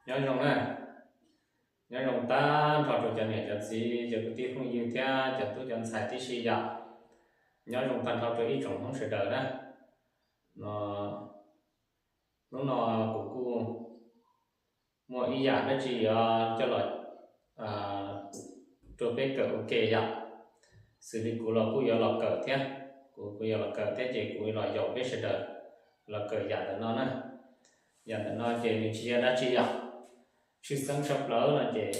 Nyob zoo na, nyob zoo tag nrho rau cov niam cov txiv, cov kwv tij phooj ywg thiab cov tub cov ntxhais tib si yom. Nyob zoo tag nrho rau ib tsoom Hmoob sawv daws na. No, hnub no kuv kuj muaj ib yam dab tsi yuav coj los rau peb kawm ua ke yom. Xws li kuv los kuj yuav los kawm thiab, kuv kuj yuav los kawm thiab ces kuv los yaum peb sawv daws los kawm yam ntawm no na. Yam ntawm no ces nws tsis yog dab tsi yom. Tshwj xeeb tshaj plaws no ces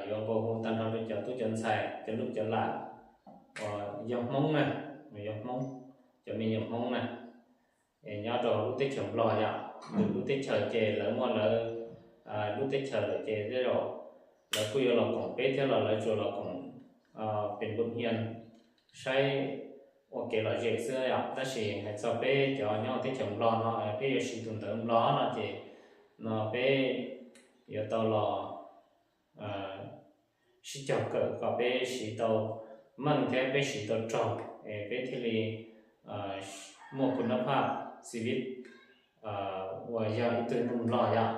yuav nqua hu tag nrho rau cov tub cov ntxhais, cov lub cov lam uas yog Hmoob na, yog Hmoob, cov me nyuam Hmoob na, nyob rau lub teb chaws Nplog yom. Lwm lub teb chaws ces lawv muaj lawv lub teb chaws lawm ces tej zaum lawv kuj yuav los koom peb thiab los lawv tsuas los koom pes npum hias saib ua kev lom zem xwb yom. Tab sis hais txog peb cov nyob teb chaws Nplog no peb yuav siv tus ntawv Nplog no ces no peb yuav tau los sib cog kawm kom peb siv tau meej thiab peb siv tau raug, es peb thiaj li muaj kun nab phaj xi viv uas yog ib tug neeg Nplog yom.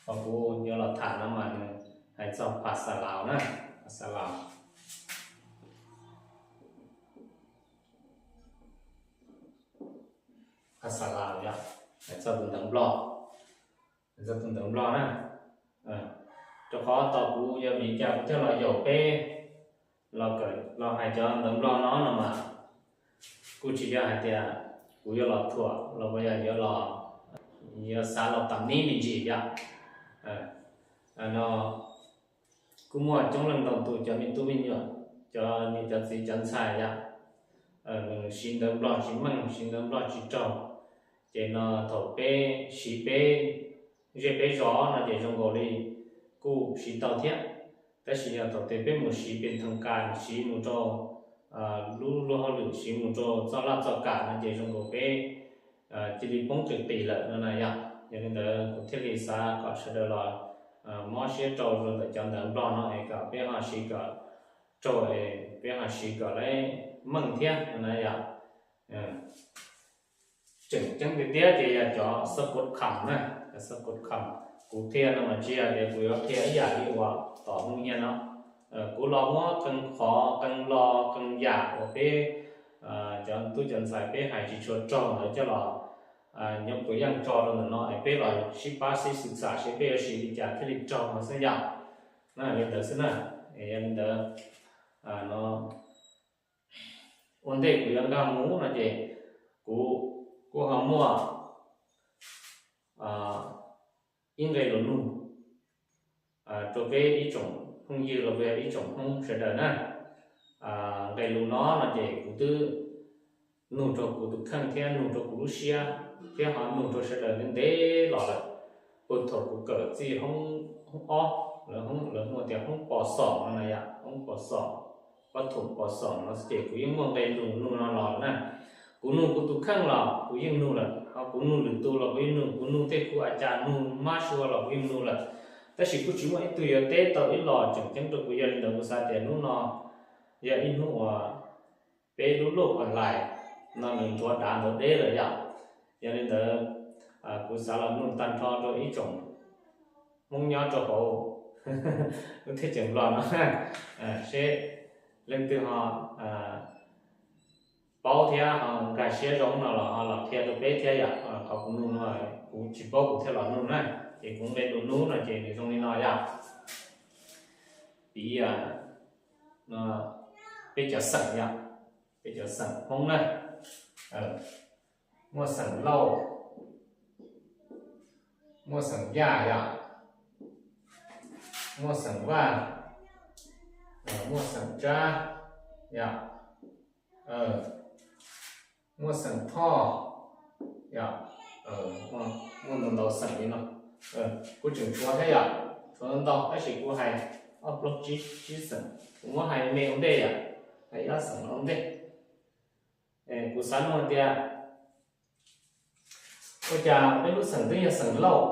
Qhov kuv yuav los tham no mas nws hais txog phas xas Laus na, phas xas Laus. Phas xas Laus yog hais txog tus ntawv Nplog, hais txog tus ntawv Nplog na. Rau qhov tau kuv yog vim cas kuv thiaj los yaum peb los kawm los hais cov ntawv Nplog no no mas kuj tsis yog hais tias kuv yuav los thuam los yog yuav los, yuav xav los tam nib me ntsis yom. No kuj muaj coob leej ntau tus cov me tub me nyuam, cov niam cov txiv cov ntxhais yom, siv ntawv Nplog tsis meej, siv ntawv Nplog tsis raug. Ces no thaum peb siv peb zej peb zos no ces zoo nkaus li kuj siv tau thiab. Tab sis yog thaum twg peb mus siv pes thoo kas, siv mus rau lub luag hauj lwm, siv mus rau txoj laj txoj kam no ces zoo nkaus peb cia li poob qis qis lawm no na yom. Yog li ntawd kuv thiaj li xav kom sawv daws los mob siab rau rau ntawm cov ntawv Nplog no es kom peb ho siv kom raug, peb ho siv kom lawv meej thiab no na yom. Tseem ceeb tiag tiab ces yog cov xab kod kham na, cov xab kod kham. Kuv qhia no mas tsis yog tias kuv yuav qhia ib yam li uas tom Hmoob Nyiaj no. Kuv los muab qee qhov qee lo qee yam uas peb cov tub cov ntxhais peb hais tsis tshua raug ntawd coj los nyob puas yeej tso rau ntawm no es peb los sib pab sib xwm txam seb peb yuav siv li cas thiaj li raug no xwb yom. Na li ntawd xwb na. Yog li ntawd no ua ntej kuv yuav nkag mus no ces kuv kuj ho muaj ib nqe lus nug rau peb ib tsoom phooj ywg los yog ib tsoom Hmoob sawv daws na. Nqe lus no no ces kuv twb nug rau kuv tus kheej thiab nug rau kuv lub siab thiab ho nug rau sawv daws ntev ntev los lawm. Puag thaum kuv kawm txij hoob, hoob ob, lawv muaj tias hoob pos xoom no na yom, hoob pos xoom, pab thum pos xoom no ces kuv yeej muaj nqe lus nug no los na. Kuv nug kuv tus kheej los kuv yeej nug lawm, ho kuv nug lwm tus los kuv yeej nug, kuv nug tej kuv a cas nug mab sua los kuv yeej nug lawm. Tab sis kuj tsis muaj ib tug yuav teb tau ib los tseem ceeb rau kuv. Yog li ntawd kuv xav tias hnub no yog ib hnub uas peb lub luj online no nws nthuav dav nthuav deb lawm yom. Yog li ntawd kuv xav los nug tag nrho rau ib tsoom Hmoob nyob rau hauv lub teb chaws Nplog no seb leej twg ho paub thiab ho nkag siab zoo no los ho los qhia rau peb thiab yom. Qhov kuv nug no kuv tsis paub kuv thiaj los nug na, ces kuv nqe lus nug no ces nws zoo li no yom. Piv peb cov xeem yom, peb cov xeem Hmoob na, muaj xeem Lauj, muaj xeem Yaj yom, muaj xeem Vaj, muaj xeem Tsab yom, muaj xeem Thoj yom, muaj ntau ntau xeem li no. Kuv tseem tshuav thiab yom, tshuav ntau ntau tab sis kuv hais ob plaub tsib xeem, kuv muab hais me ua ntej yom, hais ob xeem no ua ntej. Kuv xav nug tias ua cas peb lub xeem twb yog xeem Lauj,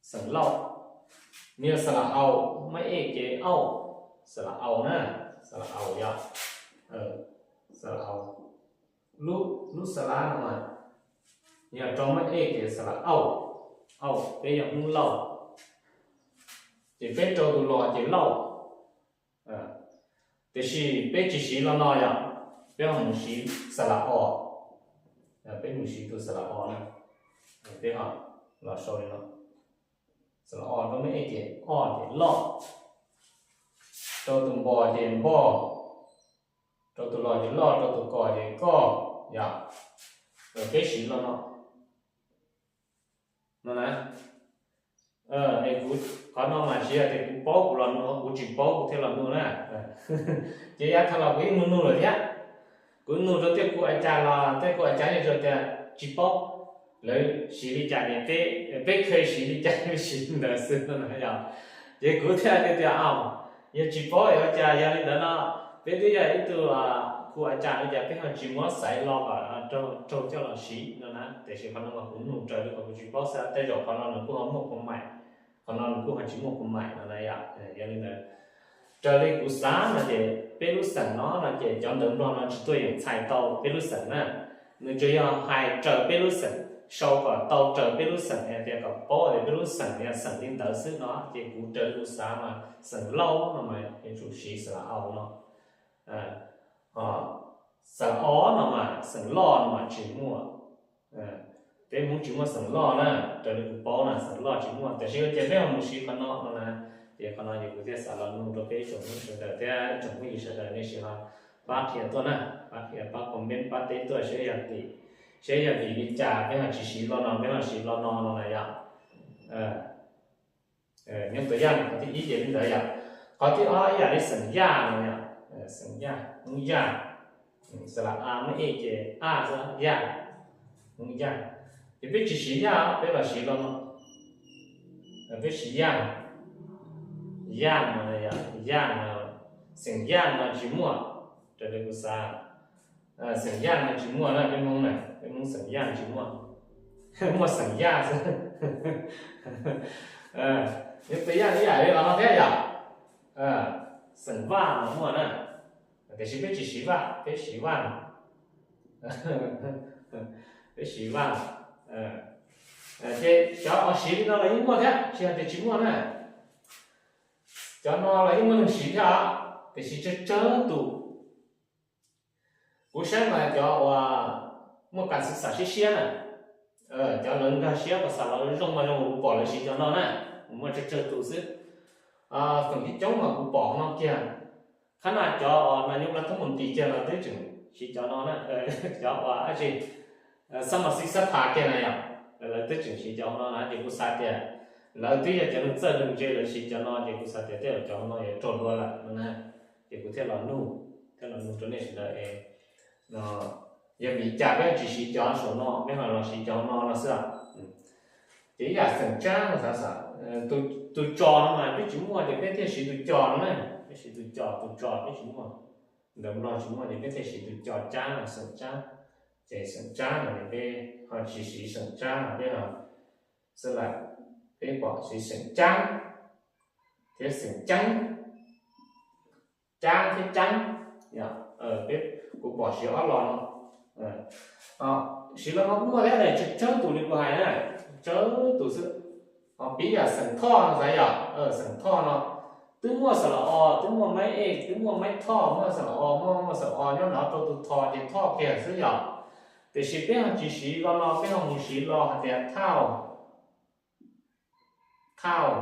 xeem Lauj, nws yog xa la au, mab ej kev auj, xa la au na, xa la au yom, xa la au. Lub, lub xa la no mas yog rau mab ej kev xa la auj. Lauj, peb yog Hmoob Lauj, ces peb rau tus los ces Lauj. Tiam sis peb tsis siv lo no yom, peb ho mus siv xa la o, peb mus siv tus xa la o na, peb ho los sau li no, xa la o rau me e ces o ces loj, rau tus npo ces npoj, rau tus los ces loj, rau tus kos ces koj, yom. Peb siv lo no no na. Es kuv, qhov no mas tsis yog tias kuv paub kuv los nug, kuv tsis paub kuv thiaj los nug na. Ces yav thaum los kuv yeej nug nug lawm thiab. Kuv nug rau tej kuv a cas los tej kuv a cas yeej tias tsis paub, lawv siv li cas ces peb, peb kheev siv li cas peb siv li ntawd xwb no na yom. Ces kuv thiaj tias tias, yog tsis paub es ua cas yog li ntawd no, peb twb yog ib tug kuv a cas no cas peb ho tsis muab xaiv lo kom raug coj los siv no na. Tiam sis qhov no mas kuv nug raws li qhov kuv tsis paub xwb, tej zaum qhov no nws kuj ho muaj khuam maim, qhov no nws kuj ho tsis muaj khuam maim no na yom. Yog li ntawd, raws li kuv xav no ces peb lub xeem no no ces cov ntawv Nplog no tsis tuaj yeem txhais tau peb lub xeem na. Nws tsuas yog hais raws peb lub xeem, sau kom tau raws peb lub xeem, tias kom paub tias peb lub xeem yog xeem li ntawd xwb no. Ces kuv raws li kuv xav mas xeem Lauj no mas yuav tsum siv xa la o no. Xa la o no mas xeem Loj no mas tsis muaj. Peb Hmoob tsis muaj xeem Loj na, raws li kuv paub na xeem Loj tsis muaj. Tiam sis ua cas peb ho mus siv qhov no no na, ces qhov no ces kuv thiaj xav los nug rau peb ib tsoom Hmoob sawv daws thiab ib tsoom phooj ywg sawv daws nej sim ho pab qhia tuaj na, pab qhia pab comment pab teb tuaj seb yog tim, seb yog vim li cas peb ho tsis siv lo no peb ho siv lo no no na yom. Nyob tus yaj qhov thib ib ces li ntawd yom. Qhov thib ob ib yam li xeem Yaj no yom, xeem Yaj, Hmoob Yaj, xa la a muaj e ces a xwb, Yaj, Hmoob Yaj. Ces peb tsis siv Yaj, peb los siv lo no, peb siv Yaj, Yaj no, Yaj no, xeem Yaj no tsis muaj, raws li kuv xav. Xeem Yaj no tsis muaj na, peb Hmoob na, peb Hmoob xeem Yaj tsis muaj, muaj xeem Yaj xwb. Nyob tus yaj ib yam li los no thiab yom, xeem Vaj no muaj na, tiam sis peb tsis siv Vaj, peb siv Vaj, peb siv Vaj. Ces cov uas siv li no los yeej muaj thiab, tsis hais tias tsis muaj na. Cov no los yeej muaj neeg siv thiab, tiam sis tsawg tsawg tus. Kuv saib mas cov uas muaj kas xwv xam siab siab na, cov lawv nkag siab pas xav los zoo mas zoo uas kuv pom lawv siv cov no na, kuv muaj tsawg tsawg tus xwb. Feem coob coob mas kuv pom no kiag, qhab na cov uas nas nyob plab thoob mus nti kiag los twb tseem siv cov no na, cov uas ab tsi xab mas xib xab pha kiag na yom, lawv twb tseem siv cov no na ces kuv xav tias lawv twb yog cov neeg txawj neeg ntse lawv siv cov no ces kuv xav tias tej zaum cov no yuav raug dua lawm no na. Ces kuv thiaj los nug, thiaj los nug rau nej sawv daws es yog vim cas peb tsis siv cov saum no peb ho los siv cov no no xwb. Ces ib yam xeem Tsab no xav xav, tus co no mas peb tsis muaj ces peb thiaj siv tus co no na, peb siv tus co, tus co peb tsis muaj, ntawv Nplog tsis muaj ces peb thiaj siv tus co Tsab no xeem Tsab. Ces xeem Tsab no ces peb ho tsis siv xeem Tsab no peb ho xwb lawm, peb pom siv xeem Tsab thiab xeem Ceeb, Tsab thiab Ceeb, peb, kuv pom siv ob lo no. Siv lo no kuj muaj thiab, tsawg tus li kuv hais na, tsawg tus xwb. Ho piv yam xeem Thoj no xav yom, xeem Thoj no twb muaj xa la o, twb muaj maib ej, twb muaj maib thoj, muaj xa la o, muaj, muaj xa la o nyob nov rau tus tho ces thoj kiag xwb yom. Tiam sis peb ho tsis siv lo no, peb ho mus siv lo hais tias thauj, thauj,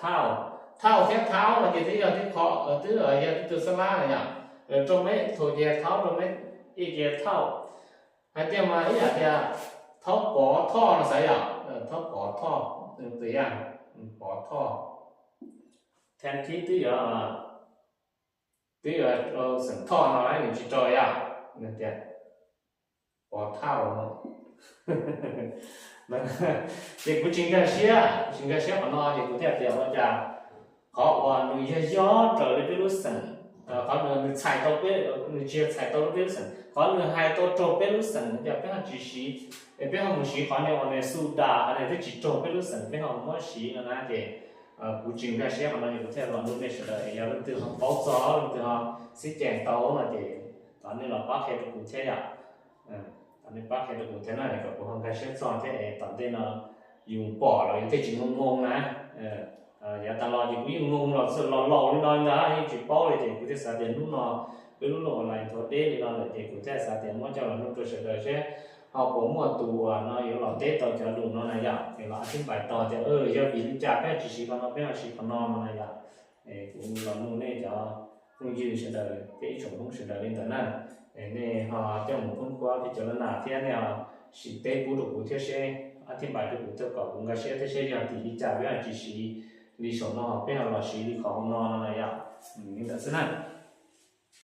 thauj, thauj thiab thaub no ces twb yog tib qho, twb yog tib tug xab lab no yom. Rau maib thauj ces thaub, rau maib ej ces thauj. Hais tias mas ib yam tias thaub pov thoj no xav yom, thaub pov thoj, tus yam pov thoj. Thab thib twb yog, twb yog rau xeem Thoj no nws tsis rau yom, nws tias pov thauj no. Ces kuv tsis nkag siab, kuv tsis nkag siab qhov no ces kuv thiaj tias ua cas qhov uas nws yog yog raws li peb lub xeem, qhov nws txhais tau peb, nws tsis yog txhais tau peb lub xeem, qhov nws hais tau raug peb lub xeem ces peb ho tsis siv, es peb ho mus siv qhov niag uas nws xu das, qhov niag twb tsis raug peb lub xeem peb ho muab siv no na ces kuv tsis nkag siab qhov no ces kuv thiaj los nug nej sawv daws es yog leej twg ho paub txog, leej twg ho xib cees tau no ces thov nej los pab qhia rau kuv thiab yom. Thov nej pab qhia rau kuv thiab na kom kuv ho nkag siab txog thiab es tom ntej no yus pom los yus thiaj tsis moo moo na. Yav tas los ces kuv yeej moo los txog los laus li no ntag yeej tsis paub li ces kuv thiaj xav tias hnub no peb lub luaj online nthuav deb li no lawm ces kuv thiaj xav tias muab coj los nug rau sawv daws seb ho puas muaj tus uas no yuav los teb tau cov lus no na yom, es los a thib npais tog tias yog vim li cas peb tsis siv qhov no peb ho siv qhov no no na yom. Kuv los nug nej cov phooj ywg sawv daws thiab ib tsoom Hmoob sawv daws li ntawd na. Nej ho coj mus khoob khuab peb cov lab nas thiab nej ho sim teb pub rau kuv thiab seb a thib npais rau kuv thiab kom kuv nkag siab thiab seb yog vim li cas peb ho tsis siv li saum no peb ho los siv li qhov no no na yom. Li ntawd xwb na.